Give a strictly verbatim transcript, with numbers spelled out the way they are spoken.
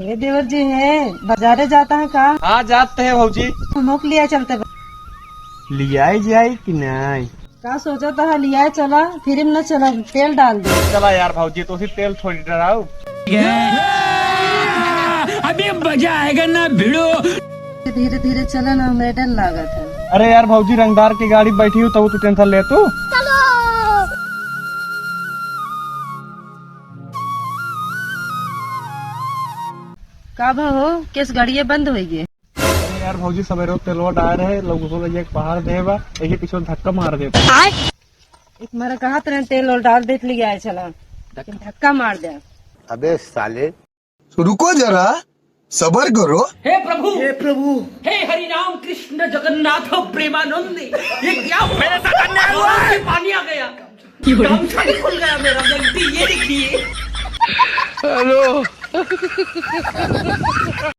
ए देवर जी है, बाजारे जाता है का? हाँ, जाते हैं भौजी। हमोक लिया चलते बा। लियाई जाई कि नाई? का सोचत है, लियाए चला, फिर न चला, तेल डाल दे। चला यार भौजी, तो उसी तेल थोड़ी डराओ। अभी मजा आएगा ना भिड़ो। धीरे धीरे चला ना, हमें डर लागत है। अरे यार भौजी, रंगदार की गाड़ी बैठी हूँ, तब तू टेंशन ले तू। का भा हो, केस गाड़िया बंद होइ गए? अरे यार भौजी, सवेरे तेलवा डाल रहे, लोग को लगे एक पहाड़ दे बा, यही पीछे धक्का मार देता। एक मारा कहा तेरे तेल और डाल देत लिया है, चला, लेकिन धक्का मार दे। अबे साले। तो रुको जरा, सबर करो। हे प्रभु, हे प्रभु, हे हरि राम कृष्ण जगन्नाथ प्रेमानंद, ये क्या हुआ? मेरे साथ अन्याय हुआ है। आँखों में पानी आ गया, गामछा भी खुल गया मेरा, देखिए, ये देखिए। हेलो।